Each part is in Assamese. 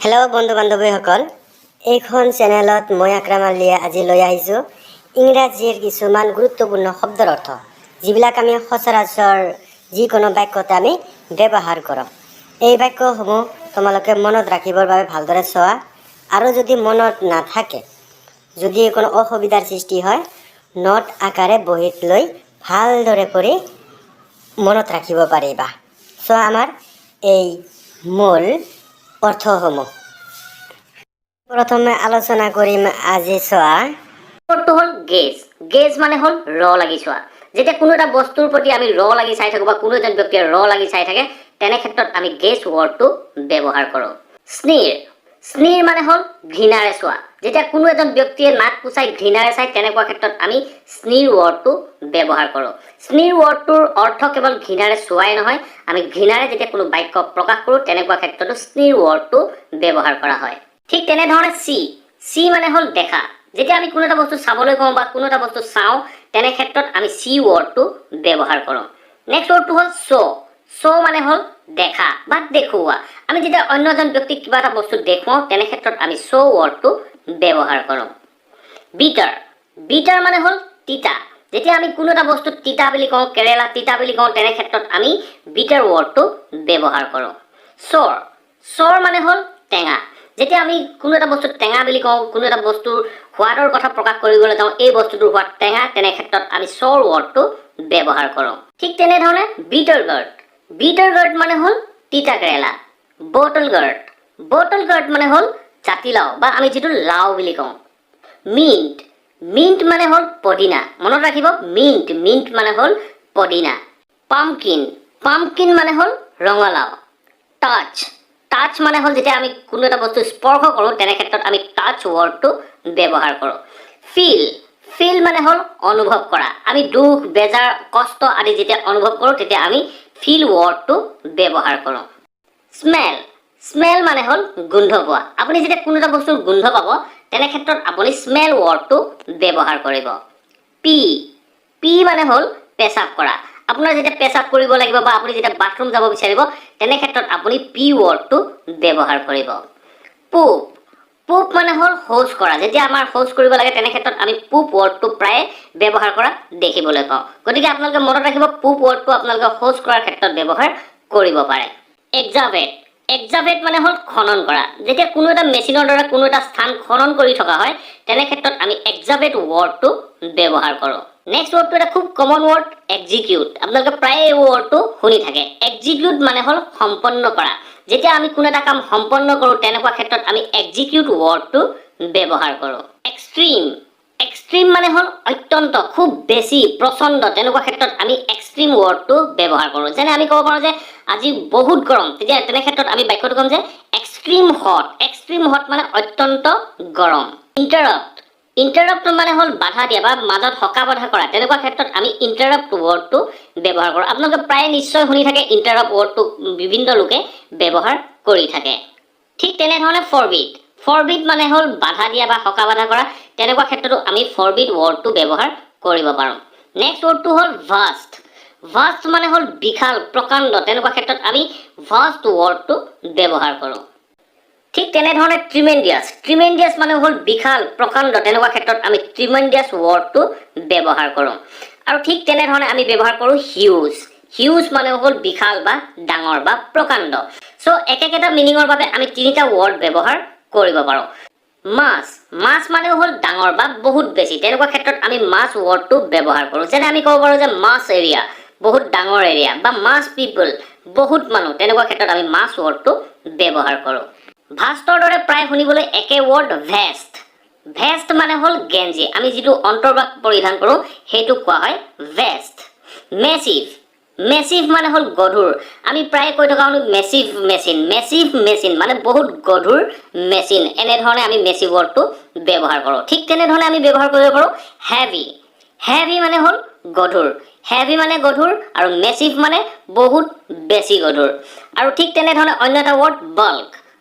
হেল্ল' বন্ধু বান্ধৱীসকল, এইখন চেনেলত মই আকৰাম আলীয়ে আজি লৈ আহিছোঁ ইংৰাজীৰ কিছুমান গুৰুত্বপূৰ্ণ শব্দৰ অৰ্থ, যিবিলাক আমি সচৰাচৰ যিকোনো বাক্যতে আমি ব্যৱহাৰ কৰোঁ। এই বাক্যসমূহ তোমালোকে মনত ৰাখিবৰ বাবে ভালদৰে চোৱা আৰু যদি মনত নাথাকে, যদি কোনো অসুবিধাৰ সৃষ্টি হয়, নোট আকাৰে বহীত লৈ ভালদৰে কৰি মনত ৰাখিব পাৰিবা। চোৱা আমাৰ এই মূল অৰ্থসমূহ। প্ৰথমে আলোচনা কৰিম আজি, চোৱা। ৱৰ্ডটো হ'ল গেজ। গেজ মানে হ'ল ৰ লাগি চোৱা। যেতিয়া কোনো এটা বস্তুৰ প্ৰতি আমি ৰ লাগি চাই থাকোঁ বা কোনো এজন ব্যক্তিয়ে ৰ লাগি চাই থাকে, তেনে ক্ষেত্ৰত আমি গেজ ৱৰ্ডটো ব্যৱহাৰ কৰোঁ। স্নিৰ। স্নিৰ মানে হ'ল ঘৃণাৰে চোৱা। যেতিয়া কোনো এজন ব্যক্তিয়ে নাক কোচাই ঘৃণাৰে চায়, তেনেকুৱা ক্ষেত্ৰত আমি স্নিৰ ৱৰ্ডটো ব্যৱহাৰ কৰোঁ। স্নিৰ ৱৰ্ডটোৰ অৰ্থ কেৱল ঘৃণাৰে চোৱাই নহয়, আমি ঘৃণাৰে যেতিয়া কোনো বাক্য প্ৰকাশ কৰোঁ, তেনেকুৱা ক্ষেত্ৰতো স্নিৰ ৱৰ্ডটো ব্যৱহাৰ কৰা হয়। ঠিক তেনেধৰণে চি। চি মানে হ'ল দেখা। যেতিয়া আমি কোনো এটা বস্তু চাবলৈ কওঁ বা কোনো এটা বস্তু চাওঁ, তেনে ক্ষেত্ৰত আমি চি ৱৰ্ডটো ব্যৱহাৰ কৰোঁ। নেক্সট ৱৰ্ডটো হ'ল শ্ব'। শ্ব' মানে হ'ল দেখা বা দেখুওৱা। আমি যেতিয়া অন্য এজন ব্যক্তিক কিবা এটা বস্তু দেখুৱাওঁ, তেনে ক্ষেত্ৰত আমি শ্ব' ৱৰ্ডটো ব্যৱহাৰ কৰোঁ। বিটাৰ। বিটাৰ মানে হ'ল তিতা। যেতিয়া আমি কোনো এটা বস্তু তিতা বুলি কওঁ, কেৰেলা তিতা বুলি কওঁ, তেনে ক্ষেত্ৰত আমি বিটাৰ ৱৰ্ডটো ব্যৱহাৰ কৰোঁ। চ'ৰ। চ'ৰ মানে হ'ল টেঙা। যেতিয়া আমি কোনো এটা বস্তু টেঙা বুলি কওঁ, কোনো এটা বস্তুৰ সোৱাদৰ কথা প্ৰকাশ কৰিবলৈ যাওঁ, এই বস্তুটোৰ সোৱাদ টেঙা, তেনে ক্ষেত্ৰত আমি চ'ৰ ৱৰ্ডটো ব্যৱহাৰ কৰোঁ। ঠিক তেনেধৰণে বিটাৰ গাৰ্ড। বিটাৰ গাৰ্ড মানে হ'ল তিতা karela. Bottle gourd. Bottle gourd মানে হ'ল জাতিলাও বা আমি যিটো লাও বুলি কওঁ। মিণ্ট। মিণ্ট মানে হ'ল পদিনা। মনত ৰাখিব, মিণ্ট, মিণ্ট মানে হ'ল পদিনা। পাম্পকিন। পাম্পকিন মানে হ'ল ৰঙালাও। টাচ। টাচ মানে হ'ল যেতিয়া আমি কোনো এটা বস্তু স্পৰ্শ কৰোঁ, তেনে ক্ষেত্ৰত আমি টাচ ৱৰ্ডটো ব্যৱহাৰ কৰোঁ। ফিল। ফিল মানে হ'ল অনুভৱ কৰা। আমি দুখ, বেজাৰ, কষ্ট আদি যেতিয়া অনুভৱ কৰোঁ, তেতিয়া আমি ফিল ৱৰ্ডটো ব্যৱহাৰ কৰোঁ। স্মেল। স্মেল মানে হ'ল গোন্ধ পোৱা। আপুনি যেতিয়া কোনো এটা বস্তুৰ গোন্ধ পাব, তেনে ক্ষেত্ৰত আপুনি স্মেল ৱৰ্ডটো ব্যৱহাৰ কৰিব। পি। পি মানে হ'ল পেচাব কৰা। আপোনাৰ যেতিয়া পেচাব কৰিব লাগিব বা আপুনি যেতিয়া বাথৰুম যাব বিচাৰিব, তেনে ক্ষেত্ৰত আপুনি পি ৱৰ্ডটো ব্যৱহাৰ কৰিব। পুপ। পুপ মানে হ'ল শৌচ কৰা। যেতিয়া আমাৰ শৌচ কৰিব লাগে, তেনে ক্ষেত্ৰত আমি পুপ ৱৰ্ডটো প্ৰায়ে ব্যৱহাৰ কৰা দেখিবলৈ পাওঁ। গতিকে আপোনালোকে মনত ৰাখিব, পুপ ৱৰ্ডটো আপোনালোকে শৌচ কৰাৰ ক্ষেত্ৰত ব্যৱহাৰ কৰিব পাৰে। এক্সাভেট। এক্সাভেট মানে হ'ল খনন কৰা। যেতিয়া কোনো এটা মেচিনৰ দ্বাৰা কোনো এটা স্থান খনন কৰি থকা হয়, তেনে ক্ষেত্ৰত আমি এক্সাভেট ৱৰ্ডটো ব্যৱহাৰ কৰোঁ। নেক্সট ৱৰ্ডটো এটা খুব কমন ৱৰ্ড, এক্সিকিউট। আপোনালোকে প্ৰায়ে এই ৱৰ্ডটো শুনি থাকে। এক্সিকিউট মানে হ'ল সম্পন্ন কৰা। যেতিয়া আমি কোনো এটা কাম সম্পন্ন কৰোঁ, তেনেকুৱা ক্ষেত্ৰত আমি এক্সিকিউট ৱৰ্ডটো ব্যৱহাৰ কৰোঁ। এক্সট্ৰিম। এক্সট্ৰিম মানে হ'ল অত্যন্ত, খুব বেছি, প্ৰচণ্ড। তেনেকুৱা ক্ষেত্ৰত আমি এক্সট্ৰিম ৱৰ্ডটো ব্যৱহাৰ কৰোঁ। যেনে আমি ক'ব পাৰোঁ যে আজি বহুত গৰম। তেতিয়া তেনে ক্ষেত্ৰত আমি বাক্যটো ক'ম যে এক্সট্ৰিম হট। এক্সট্ৰিম হট মানে অত্যন্ত গৰম। ইণ্টাৰাপ্ট। ইণ্টাৰাপ্ট মানে হ'ল বাধা দিয়া বা মাজত হকা বাধা কৰা। তেনেকুৱা ক্ষেত্ৰত আমি ইণ্টাৰাপ্ট ৱৰ্ডটো ব্যৱহাৰ কৰোঁ। আপোনালোকে প্ৰায়ে নিশ্চয় শুনি থাকে, ইণ্টাৰাপ্ট ৱৰ্ডটো বিভিন্ন লোকে ব্যৱহাৰ কৰি থাকে। ঠিক তেনেধৰণে ফৰবিড। ফৰবিড মানে হ'ল বাধা দিয়া বা হকা বাধা কৰা। তেনেকুৱা ক্ষেত্ৰতো আমি ফৰবিড ৱৰ্ডটো ব্যৱহাৰ কৰিব পাৰোঁ। নেক্সট ৱৰ্ডটো হ'ল ভাষ্ট। ভাষ্ট মানে হ'ল বিশাল, প্ৰকাণ্ড। তেনেকুৱা ক্ষেত্ৰত আমি ভাষ্ট ৱৰ্ডটো ব্যৱহাৰ কৰোঁ। ঠিক তেনেধৰণে ট্ৰিমেণ্ডিয়াছ। ট্ৰিমেণ্ডিয়াছ মানে হ'ল বিশাল, প্ৰকাণ্ড। তেনেকুৱা ক্ষেত্ৰত আমি ট্ৰিমেণ্ডিয়াছ ৱৰ্ডটো ব্যৱহাৰ কৰোঁ। আৰু ঠিক তেনেধৰণে আমি ব্যৱহাৰ কৰোঁ হিউজ। হিউজ মানে হ'ল বিশাল বা ডাঙৰ বা প্ৰকাণ্ড। চ' একেটা মিনিঙৰ বাবে আমি তিনিটা ৱৰ্ড ব্যৱহাৰ কৰিব পাৰোঁ। মাচ। মাচ মানেও হ'ল ডাঙৰ বা বহুত বেছি। তেনেকুৱা ক্ষেত্ৰত আমি মাচ ৱৰ্ডটো ব্যৱহাৰ কৰোঁ। যেনে আমি ক'ব পাৰোঁ যে মাচ এৰিয়া, বহুত ডাঙৰ এৰিয়া, বা মাচ পিপল, বহুত মানুহ। তেনেকুৱা ক্ষেত্ৰত আমি মাচ ৱৰ্ডটো ব্যৱহাৰ কৰোঁ। ভাষ্টৰ দৰে প্ৰায় শুনিবলৈ একে ৱৰ্ড ভেষ্ট। ভেষ্ট মানে হ'ল গেঞ্জি। আমি যিটো অন্তৰ্বাস পৰিধান কৰোঁ, সেইটোক কোৱা হয় ভেষ্ট। মেচিভ। মেচিভ মানে হ'ল গধুৰ। আমি প্ৰায়ে কৈ থকা শুনো মেচিভ মেচিন। মেচিভ মেচিন মানে বহুত গধুৰ মেচিন। এনেধৰণে আমি মেচিভ ৱৰ্ডটো ব্যৱহাৰ কৰোঁ। ঠিক তেনেধৰণে আমি ব্যৱহাৰ কৰিব পাৰোঁ হেভি। হেভি মানে হ'ল গধুৰ। হেভি মানে গধুৰ আৰু মেচিভ মানে বহুত বেছি গধুৰ। আৰু ঠিক তেনেধৰণে অন্য এটা ৱৰ্ড বাল্ক।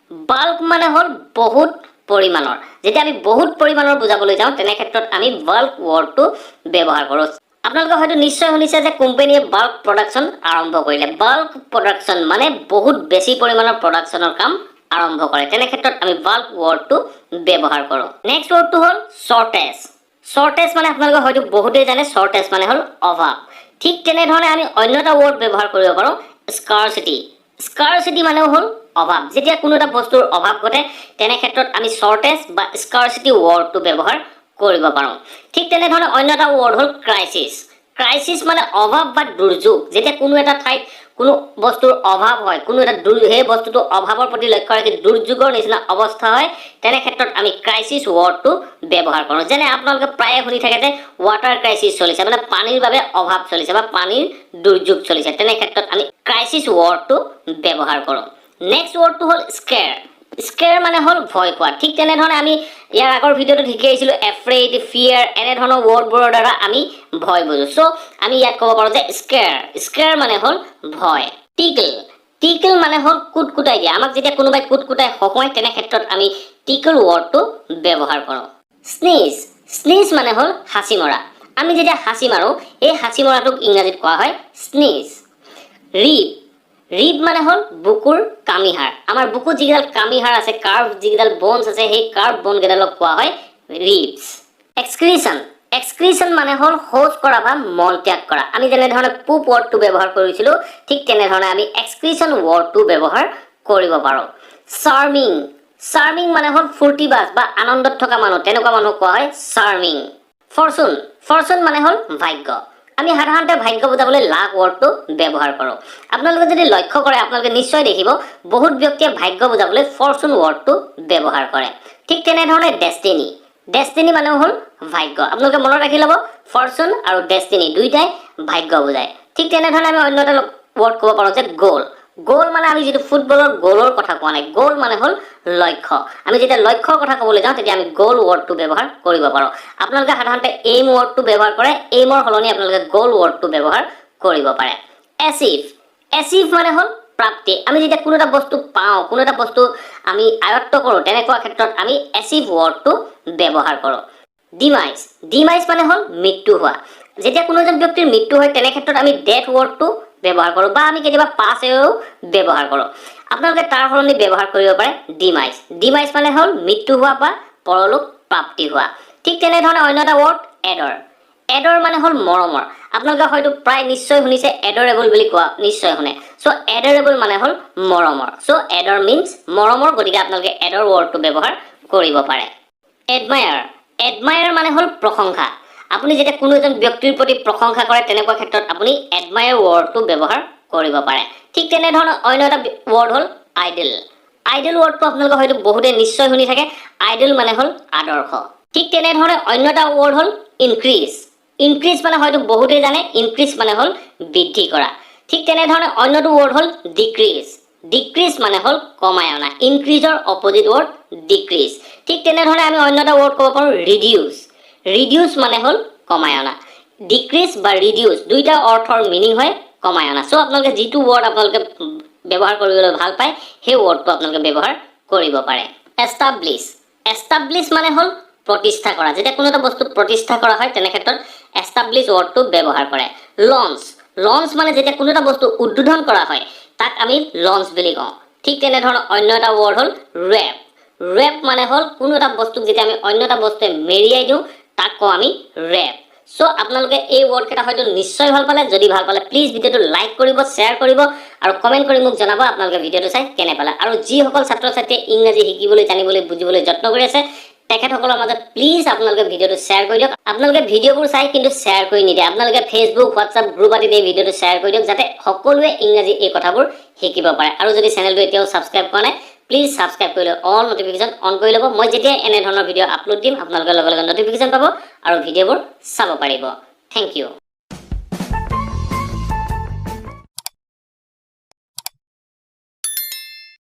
বাল্ক মানে হ'ল বহুত পৰিমাণৰ। যেতিয়া আমি বহুত পৰিমাণৰ বুজাবলৈ যাওঁ, তেনে ক্ষেত্ৰত আমি বাল্ক ৱৰ্ডটো ব্যৱহাৰ কৰোঁ। আপোনালোকে হয়তো নিশ্চয় শুনিছে যে কোম্পানীয়ে বাল্ক প্ৰডাকশ্যন আৰম্ভ কৰিলে। বাল্ক প্ৰডাকশ্যন মানে বহুত বেছি পৰিমাণৰ প্ৰডাকশ্যনৰ কাম। আৰম্ভ কৰে, তেনে ক্ষেত্ৰত আমি বাল্ক ৱৰ্ডটো ব্যৱহাৰ কৰোঁ। নেক্সট ৱৰ্ডটো হ'ল শ্বৰ্টেজ। শ্বৰ্টেজ মানে আপোনালোকে হয়তো বহুতেই জানে, শ্বৰ্টেজ মানে হ'ল অভাৱ। ঠিক তেনেধৰণে আমি অন্য এটা ৱৰ্ড ব্যৱহাৰ কৰিব পাৰোঁ, স্কাৰচিটি। স্কাৰচিটি মানেও হ'ল অভাৱ। যেতিয়া কোনো এটা বস্তুৰ অভাৱ ঘটে, তেনে ক্ষেত্ৰত আমি শ্বৰ্টেজ বা স্কাৰচিটি ৱৰ্ডটো ব্যৱহাৰ কৰিব পাৰোঁ। ঠিক তেনেধৰণে অন্য এটা ৱৰ্ড হ'ল ক্ৰাইচিছ। ক্ৰাইচিছ মানে অভাৱ বা দুৰ্যোগ। যেতিয়া কোনো এটা ঠাইত কোনো বস্তুৰ অভাৱ হয়, কোনো এটা সেই বস্তুটোৰ অভাৱৰ প্ৰতি লক্ষ্য ৰাখি দুৰ্যোগৰ নিচিনা অৱস্থা হয়, তেনে ক্ষেত্ৰত আমি ক্ৰাইচিছ ৱৰ্ডটো ব্যৱহাৰ কৰোঁ। যেনে আপোনালোকে প্ৰায়ে শুনি থাকে যে ৱাটাৰ ক্ৰাইচিছ চলিছে, মানে পানীৰ বাবে অভাৱ চলিছে বা পানীৰ দুৰ্যোগ চলিছে। তেনে ক্ষেত্ৰত আমি ক্ৰাইচিছ ৱৰ্ডটো ব্যৱহাৰ কৰোঁ। নেক্সট ৱৰ্ডটো হ'ল স্কেৰ। স্কেৰ মানে হ'ল ভয় খোৱা। ঠিক তেনেধৰণে আমি ইয়াৰ আগৰ ভিডিঅ'টোত শিকি আহিছিলোঁ, এফ্ৰেইড, ফিয়াৰ, এনেধৰণৰ ৱৰ্ডবোৰৰ দ্বাৰা আমি ভয় বুজোঁ। চ' আমি ইয়াত ক'ব পাৰোঁ যে স্কেৰ, স্কেৰ মানে হ'ল ভয়। টিকল। টিকল মানে হ'ল কুটকুটাই দিয়া। আমাক যেতিয়া কোনোবাই কুটকুটাই হহুৱাই, তেনে ক্ষেত্ৰত আমি টিকল ৱৰ্ডটো ব্যৱহাৰ কৰোঁ। স্নিজ। স্নিজ মানে হ'ল হাঁচি মৰা। আমি যেতিয়া হাঁচি মাৰোঁ, এই হাঁচি মৰাটোক ইংৰাজীত কোৱা হয় স্নিজ। ৰিব। ৰিব মানে হ'ল বুকুৰ কামিহাড়। আমাৰ বুকুত যিকেইডাল কামিহাড় আছে, কাৰ্ভ যিকেইডাল বনছ আছে, সেই কাৰ্ভ বনকেইডালক কোৱা হয় ৰিবছ। এক্সক্ৰিশ্যন। এক্সক্ৰিশ্যন মানে হ'ল শৌচ কৰা বা মল ত্যাগ কৰা। আমি যেনেধৰণে পুপ ৱৰ্ডটো ব্যৱহাৰ কৰিছিলোঁ, ঠিক তেনেধৰণে আমি এক্সক্ৰিশ্যন ৱৰ্ডটো ব্যৱহাৰ কৰিব পাৰোঁ। চাৰ্মিং। চাৰ্মিং মানে হ'ল ফূৰ্তিবাজ বা আনন্দত থকা মানুহ, তেনেকুৱা মানুহক কোৱা হয় চাৰ্মিং। ফৰচুন। ফৰচুন মানে হ'ল ভাগ্য। আমি সাধাৰণতে ভাগ্য বুজাবলৈ লাক ৱৰ্ডটো ব্যৱহাৰ কৰোঁ। আপোনালোকে যদি লক্ষ্য কৰে, আপোনালোকে নিশ্চয় দেখিব বহুত ব্যক্তিয়ে ভাগ্য বুজাবলৈ ফৰচুন ৱৰ্ডটো ব্যৱহাৰ কৰে। ঠিক তেনেধৰণে ডেষ্টিনি। ডেষ্টিনি মানেও হ'ল ভাগ্য। আপোনালোকে মনত ৰাখি ল'ব, ফৰচুন আৰু ডেষ্টিনি দুইটাই ভাগ্য বুজায়। ঠিক তেনেধৰণে আমি অন্য এটা ৱৰ্ড ক'ব পাৰোঁ যে গ'ল। গ'ল মানে আমি যিটো ফুটবলৰ গ'লৰ কথা কোৱা নাই, গ'ল মানে হ'ল লক্ষ্য। আমি যেতিয়া লক্ষ্যৰ কথা ক'বলৈ যাওঁ, তেতিয়া আমি গ'ল ৱৰ্ডটো ব্যৱহাৰ কৰিব পাৰোঁ। আপোনালোকে সাধাৰণতে এইম ৱৰ্ডটো ব্যৱহাৰ কৰে, এইমৰ সলনি আপোনালোকে গ'ল ৱৰ্ডটো ব্যৱহাৰ কৰিব পাৰে। এচিভ। এচিভ মানে হ'ল প্ৰাপ্তি। আমি যেতিয়া কোনো এটা বস্তু পাওঁ, কোনো এটা বস্তু আমি আয়ত্ত কৰোঁ, তেনেকুৱা ক্ষেত্ৰত আমি এচিভ ৱৰ্ডটো ব্যৱহাৰ কৰোঁ। ডিমাইজ। ডিমাইজ মানে হ'ল মৃত্যু হোৱা। যেতিয়া কোনো এজন ব্যক্তিৰ মৃত্যু হয়, তেনে ক্ষেত্ৰত আমি ডেথ ৱৰ্ডটো ব্যৱহাৰ কৰোঁ বা আমি কেতিয়াবা পাছ এৱেও ব্যৱহাৰ কৰোঁ। আপোনালোকে তাৰ সলনি ব্যৱহাৰ কৰিব পাৰে ডিমাইজ। ডিমাইজ মানে হ'ল মৃত্যু হোৱা বা পৰলোক প্ৰাপ্তি হোৱা। ঠিক তেনেধৰণে অন্য এটা ৱৰ্ড এডৰ। এডৰ মানে হ'ল মৰমৰ। আপোনালোকে হয়তো প্ৰায় নিশ্চয় শুনিছে, এডৰেবল বুলি কোৱা নিশ্চয় শুনে। চ' এডৰেবল মানে হ'ল মৰমৰ। চ' এডৰ মিনছ মৰমৰ, গতিকে আপোনালোকে এডৰ ৱৰ্ডটো ব্যৱহাৰ কৰিব পাৰে। এডমায়াৰ। এডমায়াৰ মানে হ'ল প্ৰশংসা। আপুনি যেতিয়া কোনো এজন ব্যক্তিৰ প্ৰতি প্ৰশংসা কৰে, তেনেকুৱা ক্ষেত্ৰত আপুনি এডমায়াৰ ৱৰ্ডটো ব্যৱহাৰ কৰিব পাৰে। ঠিক তেনেধৰণৰ অন্য এটা ৱৰ্ড হ'ল আইডল। আইডল ৱৰ্ডটো আপোনালোকে হয়তো বহুতে নিশ্চয় শুনি থাকে। আইডল মানে হ'ল আদৰ্শ। ঠিক তেনেধৰণে অন্য এটা ৱৰ্ড হ'ল ইনক্ৰিজ। ইনক্ৰিজ মানে হয়তো বহুতেই জানে, ইনক্ৰিজ মানে হ'ল বৃদ্ধি কৰা। ঠিক তেনেধৰণে অন্যটো ৱৰ্ড হ'ল ডিক্ৰিজ। ডিক্ৰিজ মানে হ'ল কমাই অনা। ইনক্ৰিজৰ অপজিট ৱৰ্ড ডিক্ৰিজ। ঠিক তেনেধৰণে আমি অন্য এটা ৱৰ্ড ক'ব পাৰোঁ ৰিডিউচ। ৰিডিউচ মানে হ'ল কমাই অনা। ডিক্ৰিজ বা ৰিডিউচ দুইটা অৰ্থৰ মিনিং হয় কমাই অনা। চ' আপোনালোকে যিটো ৱৰ্ড আপোনালোকে ব্যৱহাৰ কৰিবলৈ ভাল পায়, সেই ৱৰ্ডটো আপোনালোকে ব্যৱহাৰ কৰিব পাৰে। এষ্টাব্লিছ। এষ্টাব্লিছ মানে হ'ল প্ৰতিষ্ঠা কৰা। যেতিয়া কোনো এটা বস্তু প্ৰতিষ্ঠা কৰা হয়, তেনে ক্ষেত্ৰত এষ্টাব্লিছ ৱৰ্ডটো ব্যৱহাৰ কৰে। লঞ্চ। লঞ্চ মানে যেতিয়া কোনো এটা বস্তু উদ্বোধন কৰা হয়, তাক আমি লঞ্চ বুলি কওঁ। ঠিক তেনেধৰণৰ অন্য এটা ৱৰ্ড হ'ল ৰেপ। ৰেপ মানে হ'ল কোনো এটা বস্তুক যেতিয়া আমি অন্য এটা বস্তুৱে মেৰিয়াই দিওঁ, তাক কওঁ আমি ৰেপ। চ' আপোনালোকে এই ৱৰ্ডকেইটা হয়তো নিশ্চয় ভাল পালে। যদি ভাল পালে, প্লিজ ভিডিঅ'টো লাইক কৰিব, শ্বেয়াৰ কৰিব আৰু কমেণ্ট কৰি মোক জনাব আপোনালোকে ভিডিঅ'টো চাই কেনে পালে। আৰু যিসকল ছাত্ৰ ছাত্ৰীয়ে ইংৰাজী শিকিবলৈ, জানিবলৈ, বুজিবলৈ যত্ন কৰি আছে, তেখেতসকলৰ মাজত প্লিজ আপোনালোকে ভিডিঅ'টো শ্বেয়াৰ কৰি দিয়ক। আপোনালোকে ভিডিঅ'বোৰ চাই কিন্তু শ্বেয়াৰ কৰি নিদিয়ে। আপোনালোকে ফেচবুক, হোৱাটছআপ গ্ৰুপ আদিত এই ভিডিঅ'টো শ্বেয়াৰ কৰি দিয়ক, যাতে সকলোৱে ইংৰাজী এই কথাবোৰ শিকিব পাৰে। আৰু যদি চেনেলটো এতিয়াও ছাবস্ক্ৰাইব কৰা নাই, প্লিজ ছাবস্ক্ৰাইব কৰি লৈ অল নটিফিকেশ্যন অন কৰি ল'ব। মই যেতিয়াই এনেধৰণৰ ভিডিঅ' আপলোড দিম, আপোনালোকে লগে লগে নটিফিকেশ্যন পাব আৰু ভিডিঅ'বোৰ চাব পাৰিব। Thank you.